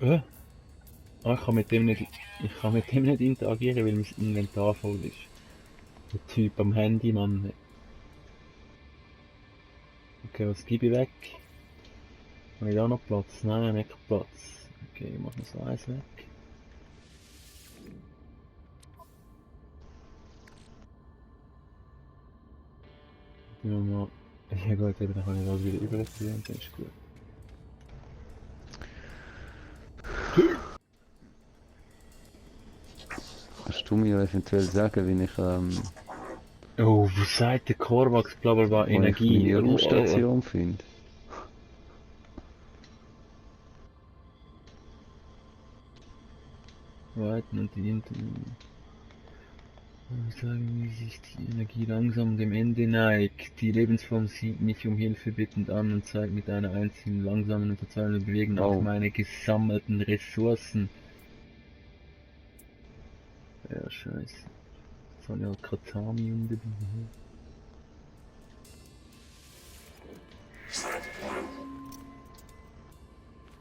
Äh? Ah, ich kann mit dem nicht interagieren, weil mein Inventar voll ist. Der Typ am Handy, Mann. Okay, was gebe ich weg? Habe ich da noch Platz? Nein, ich habe nicht Platz. Okay, ich mache noch so eins weg. Nehmen wir mal. Ja gut, eben, dann kann ich das wieder überziehen und dann ist gut. Kannst du mir eventuell sagen, Oh, was sagt der Korvax, bla bla bla, wo ich Energie. meine Oh, oh, oh. Raumstation finde? Weiten und die sagen, wie sich die Energie langsam dem Ende neigt. Die Lebensform sieht mich um Hilfe bittend an und zeigt mit einer einzigen langsamen und verzweifelnden Bewegung auf Oh, meine gesammelten Ressourcen. Ja, scheiße. Das war ja Katami dabei.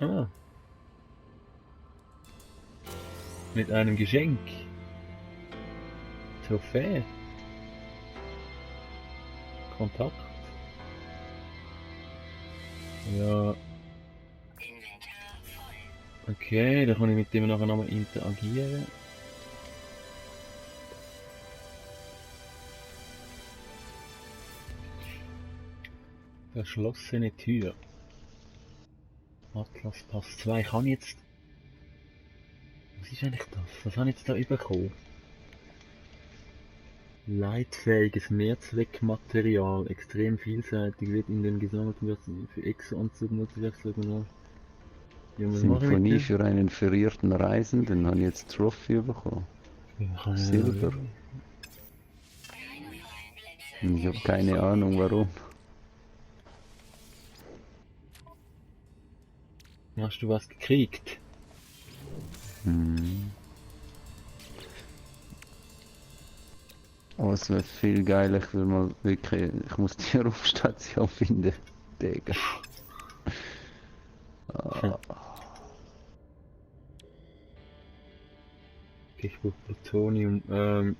Ah, mit einem Geschenk. Trophäe. Kontakt. Ja, okay, da kann ich mit dem nachher nochmal interagieren. Verschlossene Tür. Atlas Pass 2. Kann ich jetzt... Was ist eigentlich das? Was habe ich jetzt da bekommen? Leitfähiges Mehrzweckmaterial, extrem vielseitig, wird in den gesammelten Versionen für Exo-Anzug, Multiwerkzeuge. Ja, was mache ich mit Symphonie dem? für einen verirrten Reisenden, habe ich jetzt Trophy bekommen. Ja, kann ich Silber. nicht. Und ich habe keine Ahnung warum. Hast du was gekriegt? Hm. Aber es wäre viel geiler, ich will mal wirklich, ich muss die Raumstation finden. Digga. Hm. Ich brauche Plutonium,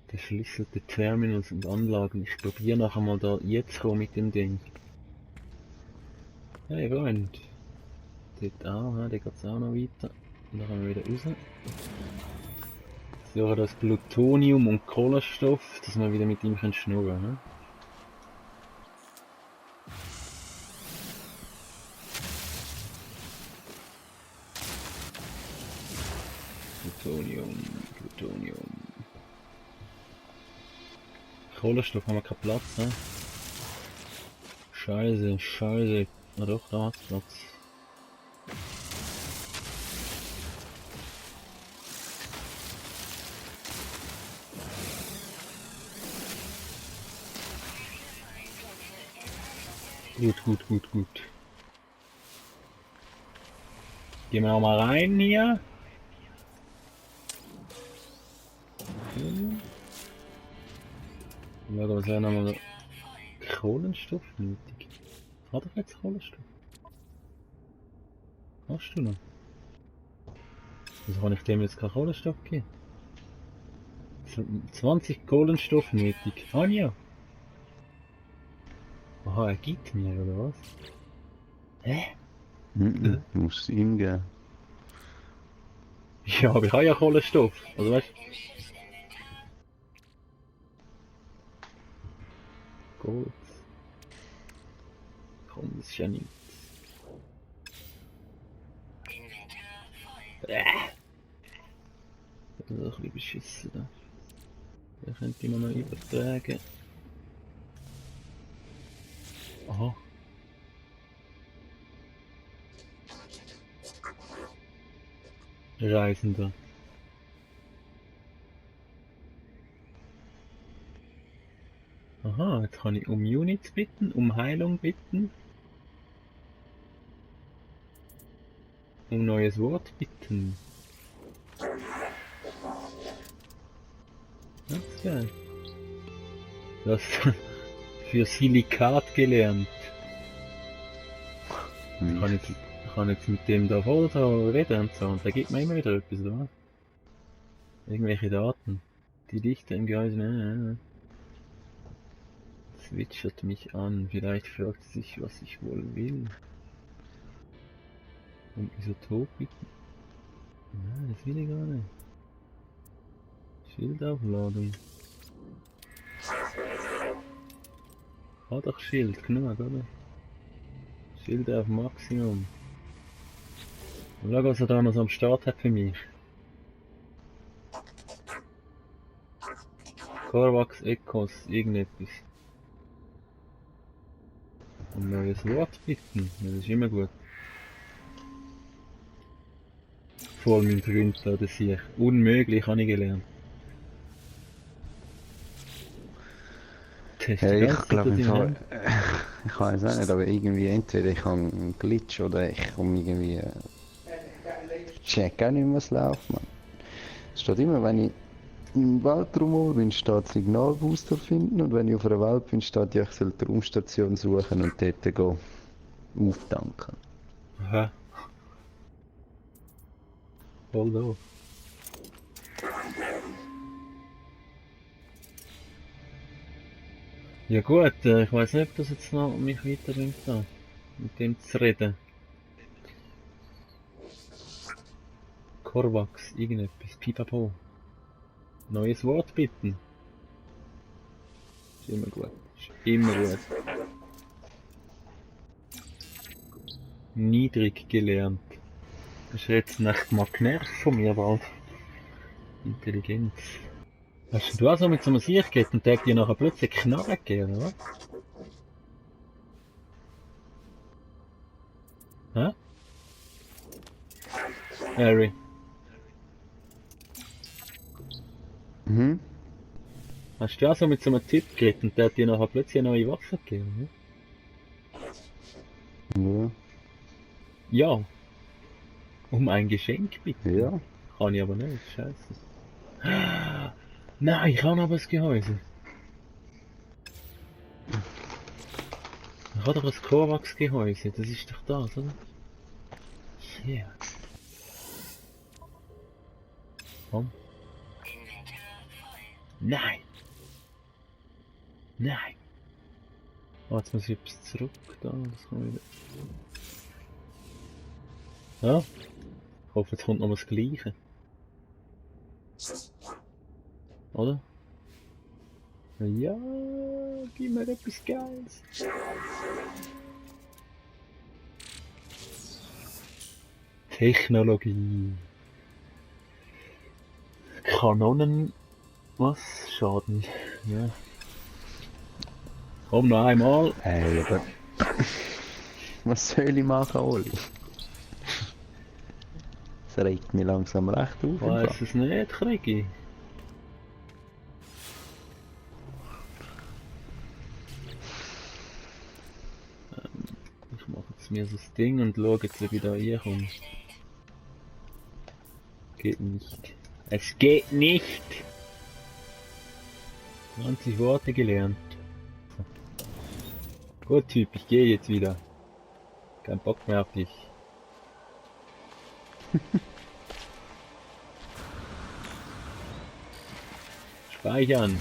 verschlüsselte Terminals und Anlagen. Ich probiere nachher mal da jetzt kommen mit dem Ding. Hey Freund. Dort auch, da geht's auch noch weiter. Und dann können wir wieder raus. So, das Plutonium und Kohlenstoff, dass wir wieder mit ihm schnurren können. Plutonium, Plutonium. Kohlenstoff haben wir keinen Platz, ne? Scheiße, scheiße. Na doch, da hat's Platz. Gut, gut, gut, gut. Gehen wir noch mal rein hier. Ja, da wäre nochmal Kohlenstoff nötig. Hat er jetzt Kohlenstoff? Hast du noch? Wieso kann ich dem jetzt keinen Kohlenstoff geben? 20 Kohlenstoff nötig. Ah ja. Aha, er gibt mir, oder was? Hä? Mhm. Du musst es ihm geben. Ja, aber ich habe ja Kohlenstoff. Also weißt du? Gut. Komm, das ist ja nichts. Das ist ein bisschen beschissen. Da. Den könnte man noch übertragen. Aha. Reisender. Aha, jetzt kann ich um Units bitten, um Heilung bitten, um neues Wort bitten. Das ist geil. Das für Silikat gelernt. Wichtig. Ich kann jetzt mit dem da voll so reden und so, und der gibt mir immer wieder etwas, oder? Irgendwelche Daten. Die Dichte im Gehäuse, ne? Zwitschert mich an, vielleicht fragt sie sich, was ich wohl will. Um Isotopik? Nein, das will ich gar nicht. Schildaufladung. Hat doch Schild, genug, oder? Schild auf Maximum. Und schau, was er da noch so am Start hat für mich. Corvax Ecos, irgendetwas. Ein neues Wort bitten, das ist immer gut. Voll mein Freund da, das hier. Unmöglich, habe ich gelernt. Ja, ich glaube im Fall, ich weiß auch nicht, aber irgendwie entweder ich habe einen Glitch oder ich komme irgendwie, ich check auch nicht mehr, was läuft, man. Es steht immer, wenn ich im Weltraum bin, steht Signalbooster finden, und wenn ich auf einer Welt bin, steht, ja, ich soll die Raumstation suchen und dort gehen auftanken. Aha. Voll doof. Ja gut, ich weiß nicht, ob das jetzt noch mich weiterbringt, da, mit dem zu reden. Corvax, irgendetwas, pipapo. Neues Wort bitten. Ist immer gut. Ist immer gut. Niedrig gelernt. Das ist jetzt nicht mal genervt von mir bald. Intelligenz. Hast du auch so mit so einem Sicherheit und der dir nachher plötzlich Knarre gegeben, oder? Hä? Harry. Mhm. Hast du auch so mit so einem Typ geredet und der hat dir nachher plötzlich eine neue Waffe gegeben, Ja. Ja. Um ein Geschenk bitte. Ja. Kann ich aber nicht, scheiße. Nein, ich habe aber das Gehäuse. Ich habe doch ein Kovacs-Gehäuse, das ist doch das, oder? Yeah. Komm. Nein! Nein! Oh, jetzt muss ich etwas zurück da, das kann ich wieder. Ja? Ich hoffe, jetzt kommt noch das Gleiche. Oder? Ja, gib mir etwas Geiles. Technologie. Kanonen. Was? Schaden. Ja. Komm noch einmal. Hey, aber was soll ich machen, Oli? Das regt mich langsam recht auf. Weiß es nicht, Krigi. Ich mache jetzt mir so das Ding und schaue jetzt, ob ich da reinkomme. Geht nicht. Es geht nicht! 20 Worte gelernt. Gut, Typ, ich gehe jetzt wieder. Kein Bock mehr auf dich. Speichern.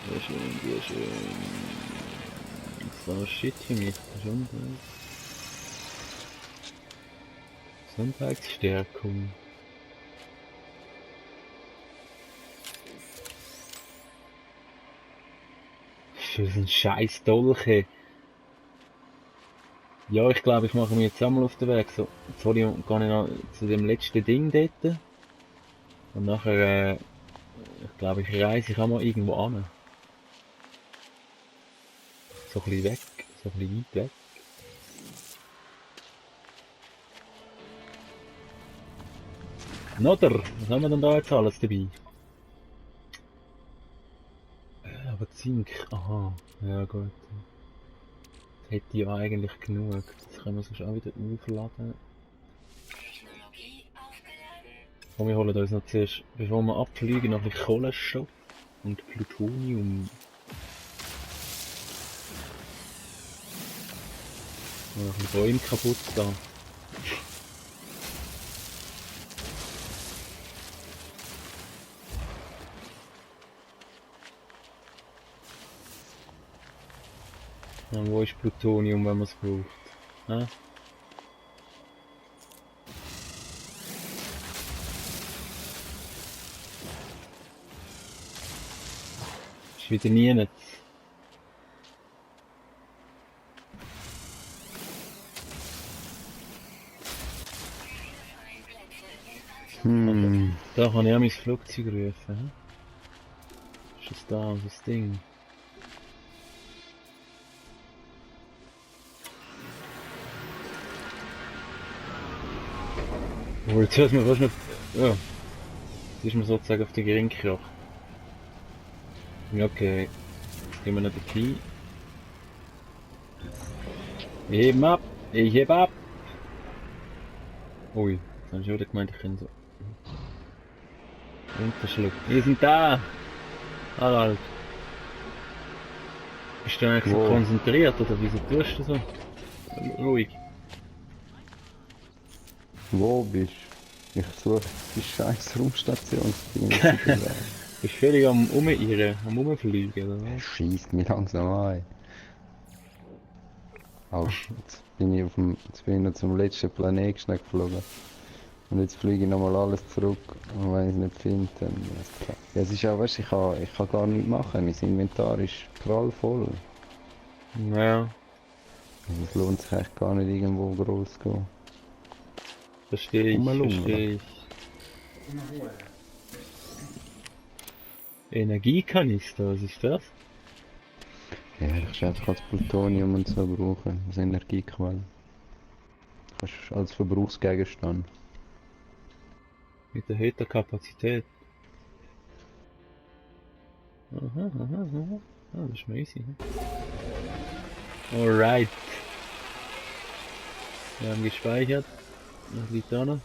Sehr schön, sehr schön. So, shit für mich. Gesundheitsstärkung. Für ein scheiß Dolche. Ja, ich glaube, ich mache mich jetzt einmal auf den Weg. So, sorry, gehe ich noch zu dem letzten Ding dort. Und nachher, ich glaube, ich reise ich auch mal irgendwo an. So ein bisschen weg, so ein bisschen weit weg. Nodder, was haben wir denn da jetzt alles dabei? Aber Zink, aha, ja gut. Das hätte ich ja eigentlich genug. Das können wir sonst auch wieder aufladen. Und wir holen uns noch zuerst, bevor wir abfliegen, noch ein bisschen Kohlenstoff und Plutonium. Ein bisschen Bäume kaputt da. Ja, wo ist Plutonium, wenn man es braucht? Ja? Ist wieder nie nicht. Da kann ich auch mein Flugzeug rufen. Ist es da, das Ding? Oh, jetzt hört man fast nicht. Ja. Jetzt ist man sozusagen auf den Ring gekracht. Ja, okay. Jetzt gehen wir nicht dabei. Ich heb ab! Ich heb ab! Ui, jetzt habe ich schon wieder gemeint, ich kann so. Runterschlucken. Wir sind da! Harald! Bist du eigentlich so konzentriert oder wieso tust du so? Ruhig. Wo bist du? Ich suche die scheiß Raumstation. Du bist völlig am Umirren, am Umfliegen, oder was? Schießt mich langsam an. Oh, jetzt bin ich noch zum letzten Planet schnell geflogen. Und jetzt fliege ich nochmal alles zurück. Und wenn ich es nicht finde, dann ist es klar. Ja, es ist auch, weißt, ich kann gar nichts machen. Mein Inventar ist prallvoll. Ja, Also es lohnt sich echt gar nicht irgendwo groß zu gehen. verstehe ich, verstehe ich. Energiekanister, was ist das? Ja, ich kann einfach als Plutonium und so brauchen, als Energiequelle. Kannst du als Verbrauchsgegenstand. Mit erhöhter Kapazität. Aha, aha, aha. Ah, das ist mir easy. Alright. Wir haben gespeichert. Was liegt da noch?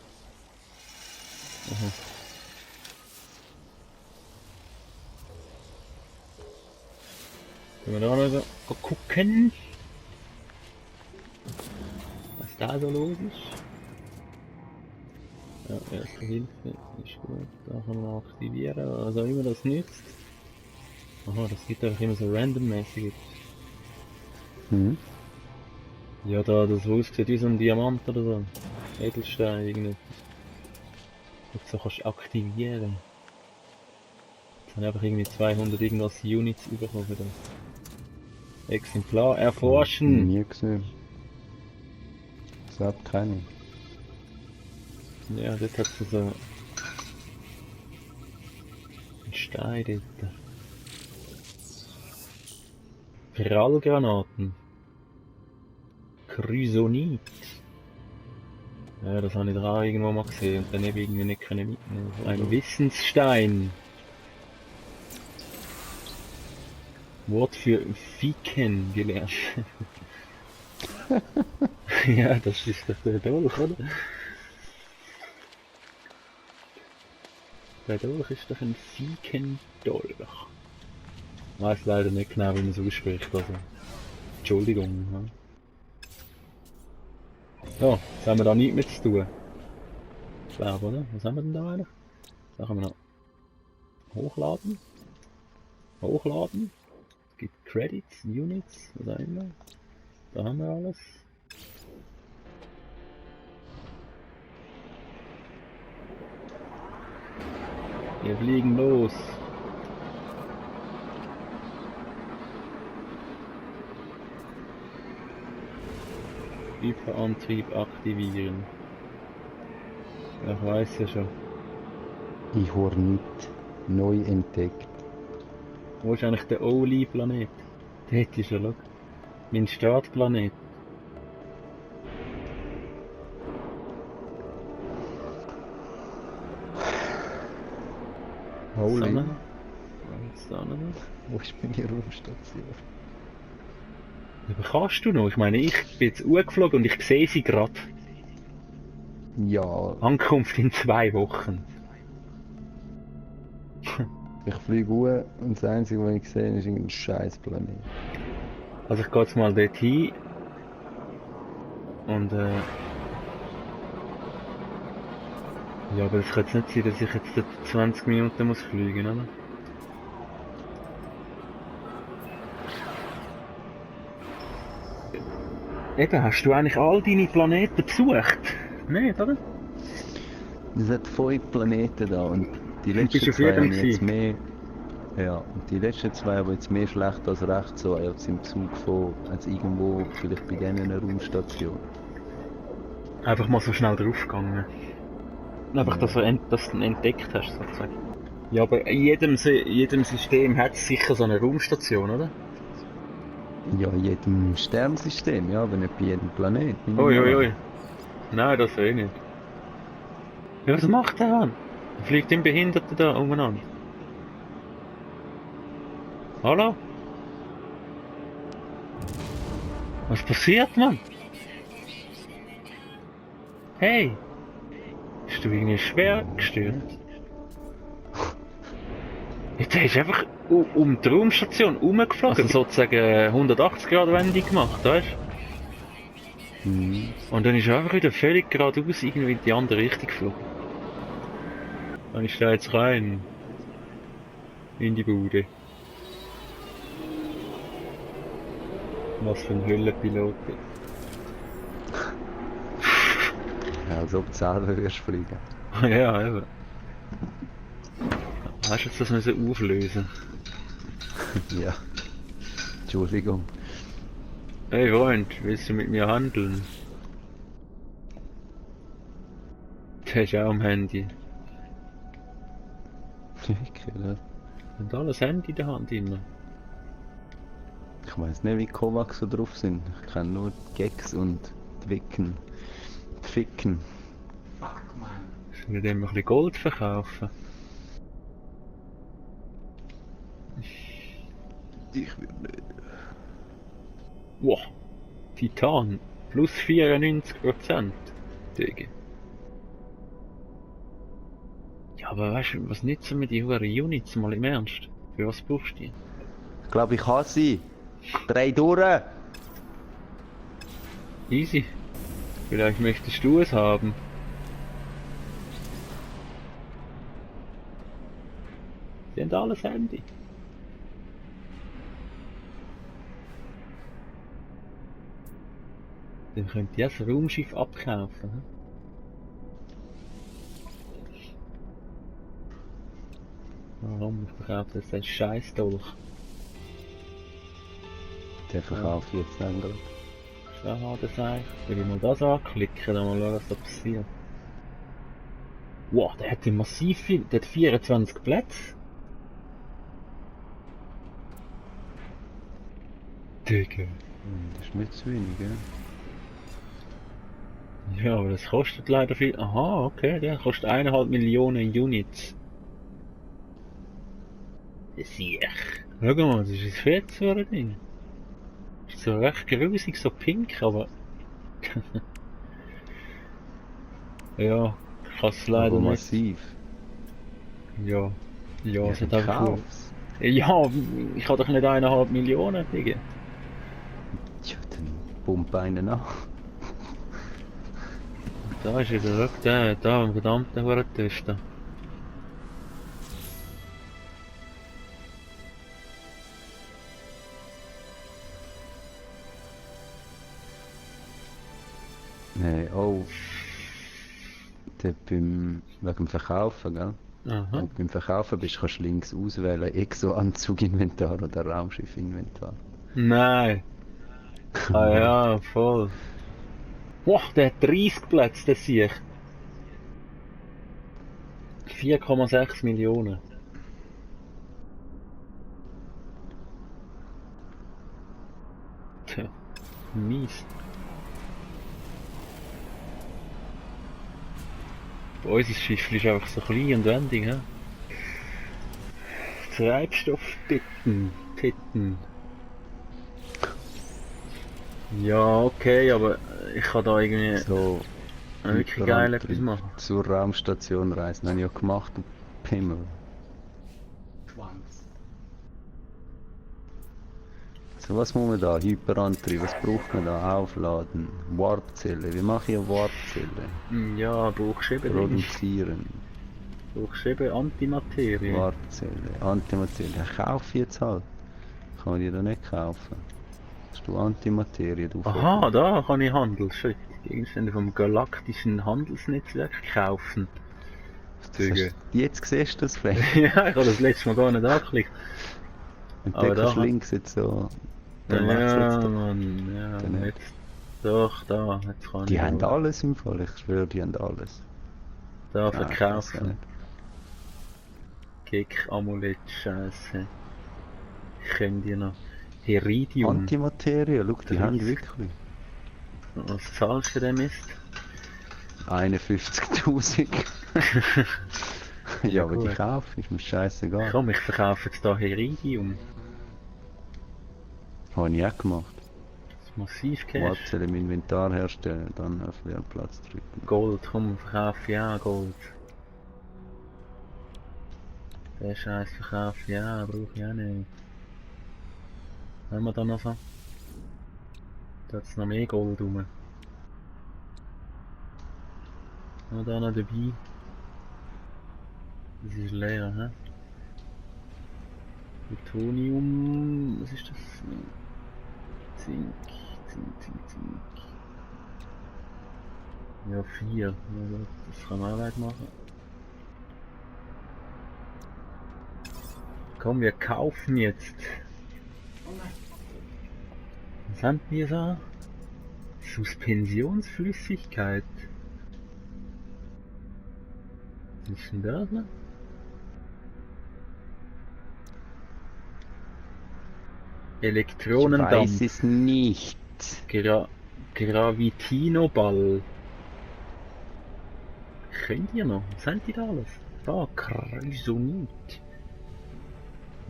Aha. Können wir da noch so gucken, was da so los ist? Ja, erste Hilfe ist gut. Da kann man aktivieren, was auch immer das nützt. Aha, das gibt einfach immer so randommäßig. Mhm. Ja, da das aussieht wie so ein Diamant oder so. Edelstein, irgendetwas. Und so kannst du aktivieren. Jetzt habe ich einfach irgendwie 200 irgendwas Units bekommen wieder. Exemplar erforschen! Nie gesehen. Das hat keine. Ja, dort hat es so einen Stein dort. Prallgranaten. Chrysonit. Ja, das habe ich da auch irgendwo mal gesehen und dann eben irgendwie nicht können mitnehmen. Ein Wissensstein. Wort für Fiken gelernt. Ja, das ist doch der Dolch, oder? Der Dolch ist doch ein Fiken-Dolch. Ich weiß leider nicht genau, wie man so spricht, also. Entschuldigung. Ja. So, jetzt haben wir da nichts mit zu tun. Ich glaube, oder? Was haben wir denn da eigentlich? Da können wir noch hochladen. Hochladen. Es gibt Credits, Units, was auch immer. Da haben wir alles. Wir fliegen los. Hyperantrieb aktivieren. Ja, ich weiß ja schon. Ich habe nicht neu entdeckt. Wo ist eigentlich der Oli-Planet? Dort ist er, schau. Mein Startplanet. Holy. Was da noch? Wo ist meine Raumstation? Aber kannst du noch? Ich meine, ich bin jetzt hochgeflogen und ich sehe sie gerade. Ja, Ankunft in 2 Wochen. ich fliege hoch und das Einzige, was ich sehe, ist irgendein scheiß Planet. Also ich gehe jetzt mal dort hin. Und ja, aber es kann jetzt nicht sein, dass ich jetzt dort 20 Minuten muss fliegen, oder? Eben, hast du eigentlich all deine Planeten besucht? Nicht, oder? Es hat 5 Planeten da und die Bist letzten du auf 2 jedem haben jetzt gewesen? mehr. Ja, und die letzten 2 haben jetzt mehr schlecht als recht, so als im Zug von, als irgendwo, vielleicht bei denen eine Raumstation. Einfach mal so schnell draufgegangen. Einfach, Ja. dass dass du ihn entdeckt hast, sozusagen. Ja, aber in jedem System hat es sicher so eine Raumstation, oder? Ja, in jedem Sternsystem, ja, aber nicht bei jedem Planet, nehme ich Ui, mal ui, an. ui. Nein, das sehe ich nicht. Ja, was macht der Mann? Er fliegt im Behinderten da umeinander. Hallo? Was passiert, Mann? Hey! Bist du irgendwie schwer gestört? Jetzt hast du einfach um die Raumstation rumgeflogen, also sozusagen 180-Grad-Wendung gemacht, weißt du? Mhm. Und dann ist er einfach wieder völlig geradeaus irgendwie in die andere Richtung geflogen. Dann ist er jetzt rein in die Bude. Was für ein Höllenpilot. Ja, als ob du selber wirst fliegen. Ja, eben. Hast du jetzt das müssen auflösen? Ja, Entschuldigung. Hey Freund, willst du mit mir handeln? Der ist auch am Handy. Wirklich, ja. Und alles Handy in der Hand immer. Ich weiß nicht, wie Kovacs so drauf sind. Ich kenne nur die Gags und die Wicken. Die Ficken. Sollen wir dem ein bisschen Gold verkaufen? Ich will nicht. Wow, Titan. Plus 94%. Digga. Ja, aber weißt du, was nützen mir die hohen Units mal im Ernst? Für was brauchst du die? Ich glaube, ich kann sie. Drei durch! Easy. Vielleicht möchtest du es haben. Die haben alles Handy. Dann könnt ihr das Raumschiff abkaufen. Hm? Warum? Ich verkaufe jetzt den Scheißdolch. Den verkaufe ich jetzt dann gerade. Schade, sag ich. Will ich mal das anklicken, dann mal schauen, was da passiert. Wow, der hat ja massiv viel. Der hat 24 Plätze. Digga. Das ist nicht zu wenig, gell? Ja, aber das kostet leider viel. Aha, okay, der kostet 1,5 Millionen Units. Siech. Schau mal, das ist ein fettes so ein Ding. Ist so recht grusig, so pink, aber... ja, ich kann es leider Aber nicht. massiv. Ja. Ja, Ja, es hat dann einfach... kauf's. Ja, ich habe doch nicht 1,5 Millionen, Digga. Ja, dann pump einen an. Da ist wieder, schau, da, ein verdammter Hurentöster. Nein, oh. Der wegen dem Verkaufen, gell? Aha. Wenn du beim Verkaufen bist, kannst du links auswählen, Exo-Anzug-Inventar oder Raumschiff-Inventar. Nein. Ah ja, voll. Boah, der hat 30 Plätze, der sehe ich. 4,6 Millionen. Tja, mies. Bei uns ist das Schiff ist einfach so klein und wendig, hä? Treibstoffpitten. Ja, okay, aber ich kann da irgendwie So, wirklich geil etwas machen. zur Raumstation reisen. Habe ich ja gemacht, du Pimmel. Also was muss man da? Hyperantrieb, was braucht man da? Aufladen, Warpzelle. Wie mache ich eine Warpzelle? Ja, brauchst du eben Produzieren, brauchst du eben Antimaterie. Warpzelle, Antimaterie. Ja, kauf jetzt halt. Kann man die da nicht kaufen. Hast du Antimaterie drauf? Aha, da kann ich Handelsschritt. Gegenstände vom galaktischen Handelsnetzwerk kaufen. Jetzt siehst du das vielleicht. Ja, ich habe das letzte Mal gar nicht angeklickt. Und Aber dann da kannst du hat- links jetzt so... Dann Ja, wechselt's doch. Mann, ja, Dann jetzt. Doch, da, jetzt kann Die ich. haben auch. alles im Fall, ich schwöre, die haben alles. Da Ah, ich weiss ja verkaufen. nicht. Kick, Amulett, Scheiße. Ich kenne die noch. Heridium. Antimaterie, schau, die haben 30. wirklich. Was zahlst du denn Mist? 51'000. Ja, aber die gut. kaufe ich, mir scheißegal. Komm, ich verkaufe jetzt da Heridium. Habe ich auch gemacht. Das ist massiv Cash. Warpzelle im Inventar herstellen, dann auf Leerplatz drücken. Gold, komm, verkaufe ja Gold. Der Scheiß verkaufe ja, brauche ich auch nicht. Haben wir da noch so? Da hat's noch mehr Gold rum. Haben wir da noch dabei? Das ist leer, hä? Plutonium, was ist das? Zink. Ja, 4. Ja, gut, das kann man auch weitermachen. Komm, wir kaufen jetzt. Was haben wir da? Suspensionsflüssigkeit. Was ist denn das, ne? Ich Elektronendampf. weiß es nicht. Gravitinoball. Kennt ihr noch? Was sind die da alles? Da, Krysonit.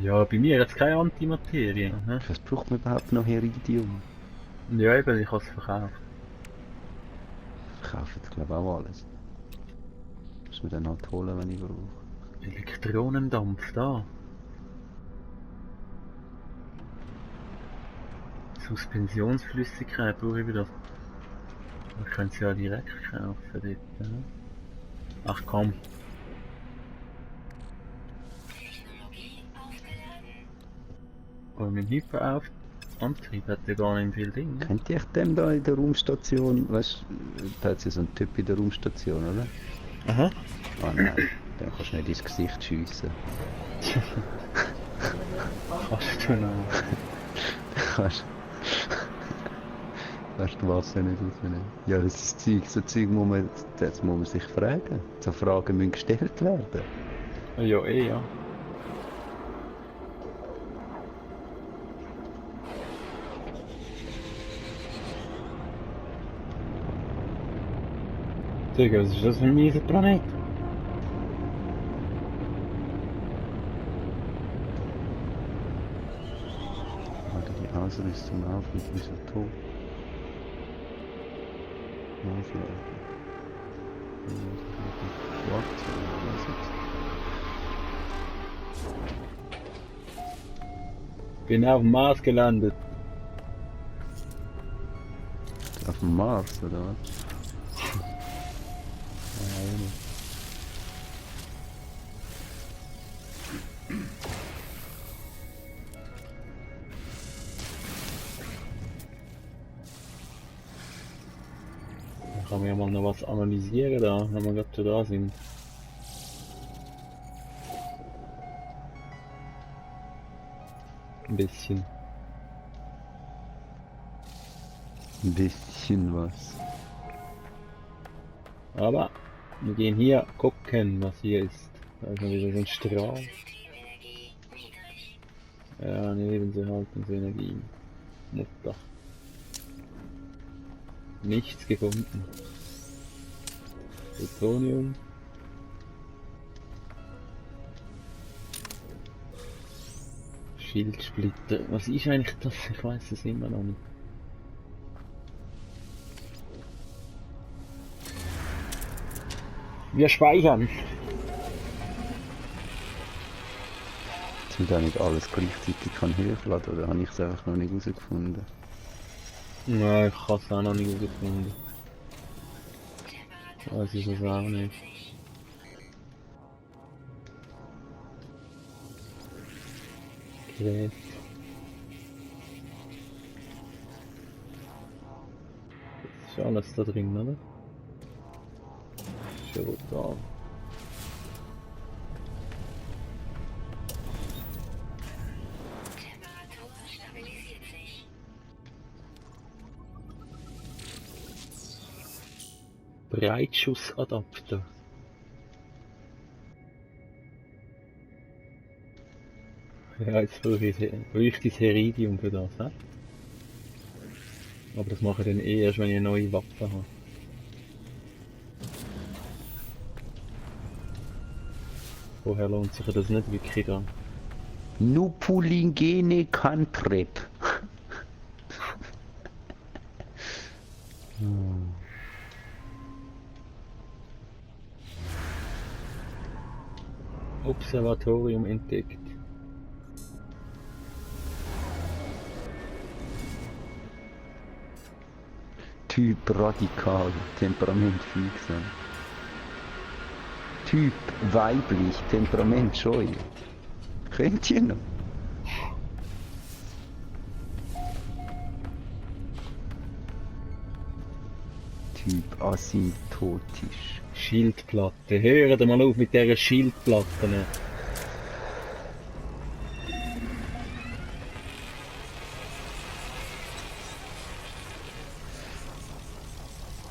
Ja, bei mir jetzt keine Antimaterie. Hä? Was braucht man überhaupt noch Iridium? Ja, eben, ich habe es verkauft. Ich kaufe jetzt glaube ich auch alles. Muss man dann halt holen, wenn ich brauche. Elektronendampf, da. Suspensionsflüssigkeit brauche ich wieder. Wir können sie ja direkt kaufen dort. Ja. Ach komm. Und mit Hyperantrieb hat der gar nicht viel Ding. Ne? Kennt ihr dem da in der Raumstation? Weißt du, da hat ja so einen Typ in der Raumstation, oder? Aha. Ah nein, den kannst du nicht ins Gesicht schiessen. Kannst du noch. Kannst du Wasser nicht rausnehmen? Ja, das ist Zeug, so Zeug das muss man sich fragen. So Fragen müssen gestellt werden. Ja, eh, ja. Digga, was ist das für ein mieser Planet? Alter, die Ausrüstung auf mit Isotop. Aufladen. Bin auf dem Mars gelandet. Auf dem Mars, oder was? Da kann man ja mal noch was analysieren, da, wenn wir gerade schon da sind. Ein bisschen. Ein bisschen was. Aber wir gehen hier gucken, was hier ist. Da ist noch wieder so ein Strahl. Ja, Nebensehaltungsenergie. Mutter. Nichts gefunden. Plutonium. Schildsplitter. Was ist eigentlich das? Ich weiß es immer noch nicht. Wir speichern. Und auch nicht alles gleichzeitig kann hochladen, oder habe ich es einfach noch nicht herausgefunden? Nein, ich habe es auch noch nicht herausgefunden. Weiß ich das auch nicht. Gerät. Das ist alles da drin, oder? Das ist ja brutal. Temperatur stabilisiert sich. Breitschussadapter. Ja, jetzt brauche ich das Heridium für das, hä? Aber das mache ich dann eh erst, wenn ich eine neue Waffe habe. Vorher lohnt sich das nicht wirklich dann. Nupulingene Cantrep. Observatorium entdeckt. Typ radikal, Temperament fügsam. Typ weiblich, Temperament scheu. Kennt ihr noch? Typ asymptotisch. Schildplatte. Hört mal auf mit dieser Schildplatte.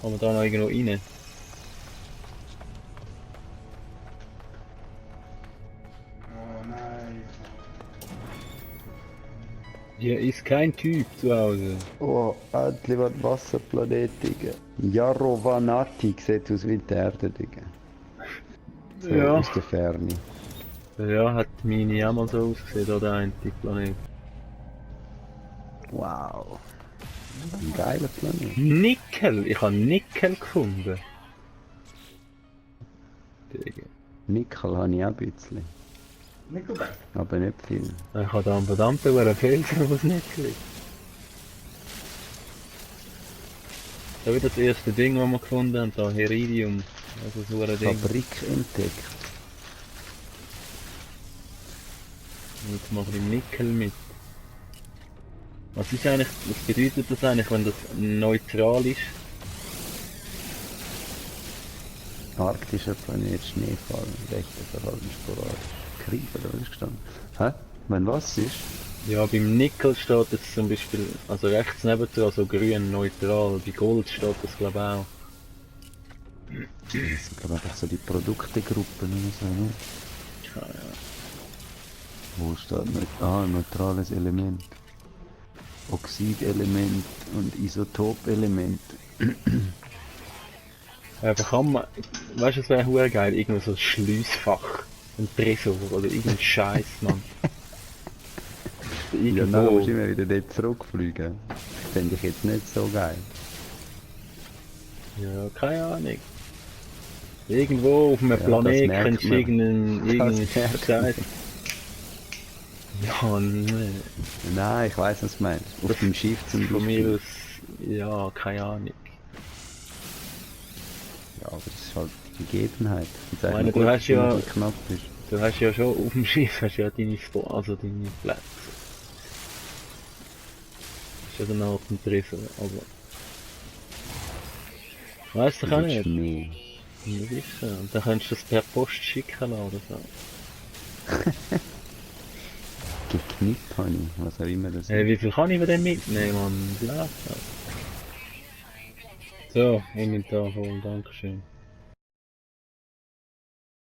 Kann man da noch irgendwo rein? Oh nein. Hier ist kein Typ zu Hause. Oh, endlich wird Wasserplanet, Digga. Jarovanati sieht aus wie die Erde, Digga. So Ja. aus der Ferne. Ja, hat meine auch mal so ausgesehen, oder ein Planet. Wow. Ein geiler Planet. Nickel! Ich habe Nickel gefunden. Digga. Nickel habe ich auch ein bisschen. Nickelback. Aber nicht viel. Ich habe da einen verdammten Felsen, was Nickel ist. Da wird das erste Ding, das wir gefunden haben, da Heridium. Also so ein Ding. Fabrik entdeckt. Jetzt mache ich Nickel mit. Was ist eigentlich, was bedeutet das eigentlich, wenn das neutral ist? Arktischer Planet, Schneefall, rechter Verhalten sporadisch. Krieg, oder was ist gestanden? Hä? Wenn was ist? Ja, beim Nickel steht jetzt zum Beispiel, also rechts nebendran, so grün, neutral. Bei Gold steht das glaube ich auch. Das sind glaube ich einfach so die Produktegruppen oder so, ne? Ja, ja. Wo steht neutrales Element. Oxidelement und Isotopelement. Aber kann man, weißt du, es wäre hure geil, irgendwo so ein Schliessfach, ein Tresor oder irgendein Scheiß, Mann. Ja, dann Irgendwo. musst du immer wieder dort zurückfliegen. Fände ich jetzt nicht so geil. Ja, keine Ahnung. Irgendwo auf einem Ja, das Planet merkt könntest du man. irgendeinen Das merkt Scheiß. Ja, nee. Nein, ich weiss, was du meinst. Auf dem Schiff zum Von Beispiel. mir aus, ja, keine Ahnung. Ja, aber das ist halt die Gegebenheit. Ich meine, meine, du hast ja- wenn es knapp ist. Du hast ja schon auf dem Schiff hast ja deine also deine Plätze. Das ist ja dann auch ein Tresor, aber... Weißt du auch Das nicht? ist mehr. Das ist so. Und dann könntest du das per Post schicken lassen oder so. Geknippt habe ich, was auch immer das Wie viel kann ich denn mitnehmen, Mann? Blätter. So, Inventar holen, dankeschön.